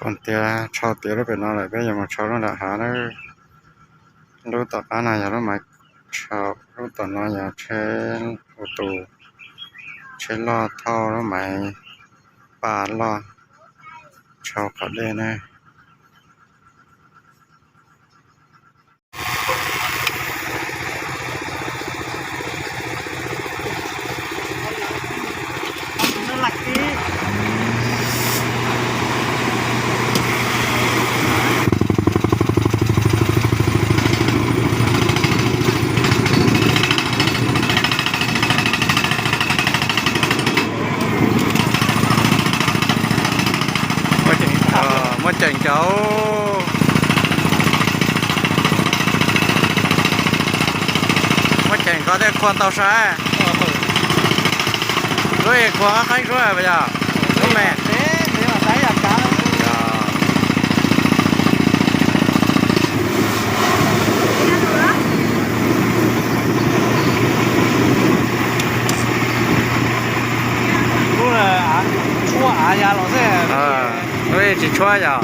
Pom tias tshau tiav lub pem no lawm, peb yuav mus tshau lub nram hav na. Lub tom qab no yog lub Maiv Tshau, lub tom no yog tsheb ua tus, tsheb loj thauj lub Maiv Paj loj tshau qhov dej na. Muaj ceem cov, muaj ceem koj thiaj khuam tau saib. Lub qhuam qeeb suab puas yog? Lub me. Lub tshuab av ya los xwb. Lub tsis tshuab yog.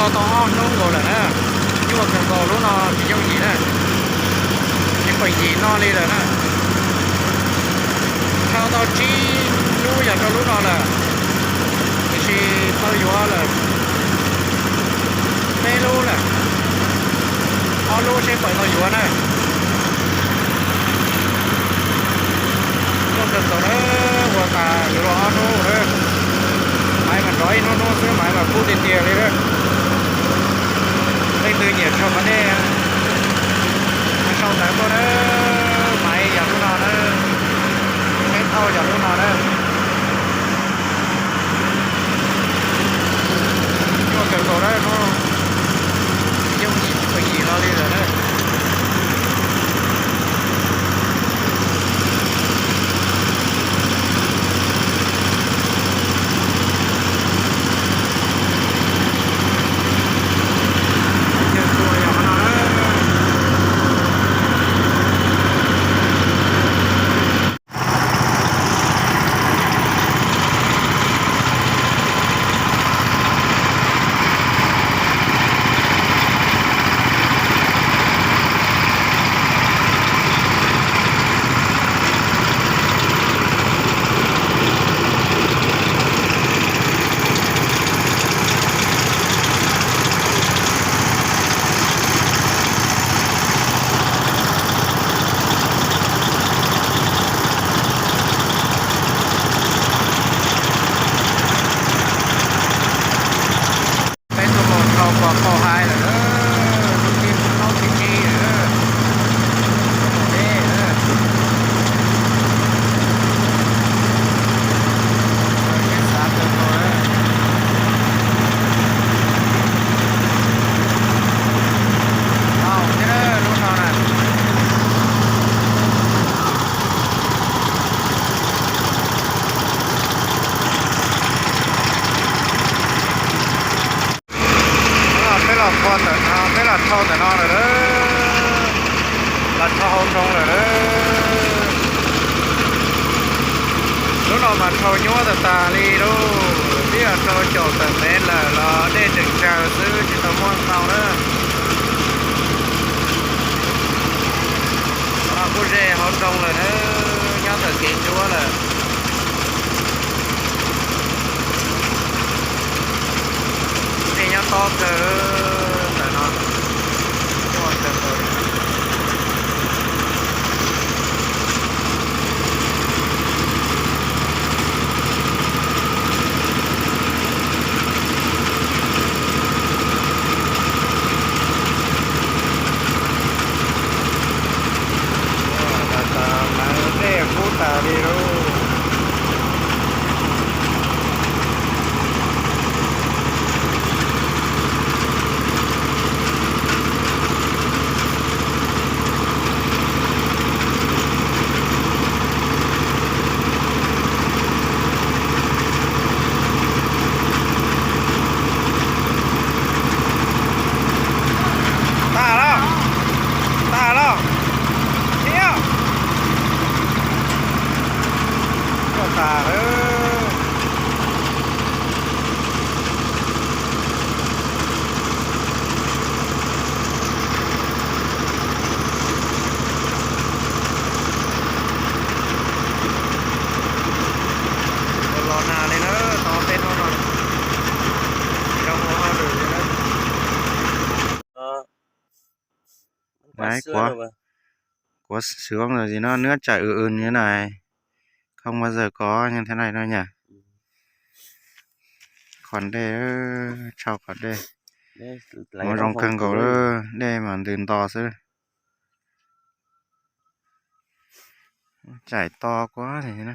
Tau ob hnub nkaus lawm na, nyuaj kawg nkaus lub no tsis yooj yim na, tsis pheej yim noj li lawm na. Dhau tau tsib lub yog rau lub no lawm, tiam sis tau yuav lawm peb lub lawm, ob lub seb puas tau yuav na. Nyuaj kawg nkaus na, ua tas yuav luag ob hnub na, maiv mas nrov ib hnub hnub xwb, maiv mas kub tiag tiag li na. Leej twg nyiam tso qhov dej, sau ntawv tuaj na, maiv yog lub no na, peb thauj yog lub no na. Nyuaj kawg nkaus na, tsis yooj yim tsis pheej yim no li lawm na. Peb tuaj mus dhau pos pau hais lawm, lub tib plaub tib tsib lawm. Peb xav kawg nkaus lawm. Tau thiab lub no na. Peb los, peb los dhau ntawm no lawm, los dhau hauv nroog lawm. Lub no mas dhau nyuaj tas tas li lauj, twb yog dhau caum tawm mev lawm los dej tseem tsawg xwb tsis tau muaj ntau na. Kuj ze hauv nroog lawm na, nyob ntawm kev ntsuab lawm. Dej nyob tob kawg ntawm no, nyuaj kawg nkaus li. Mas dej kub tas li lauj. Tag los, tag los, thiab, tuaj tas lawm. Los nag li na, tau peb hnub no tsis zoo ua hauj lwm li na. Kuv, kuv xwv ob ntawm no nws tsam ws ws li na, không bao giờ có như thế này đâu nhỉ. Qhov dej, tshau qhov dej, ua zoo kawg nkaus, dej mas ntws nto xwb. Chảy to quá thì nó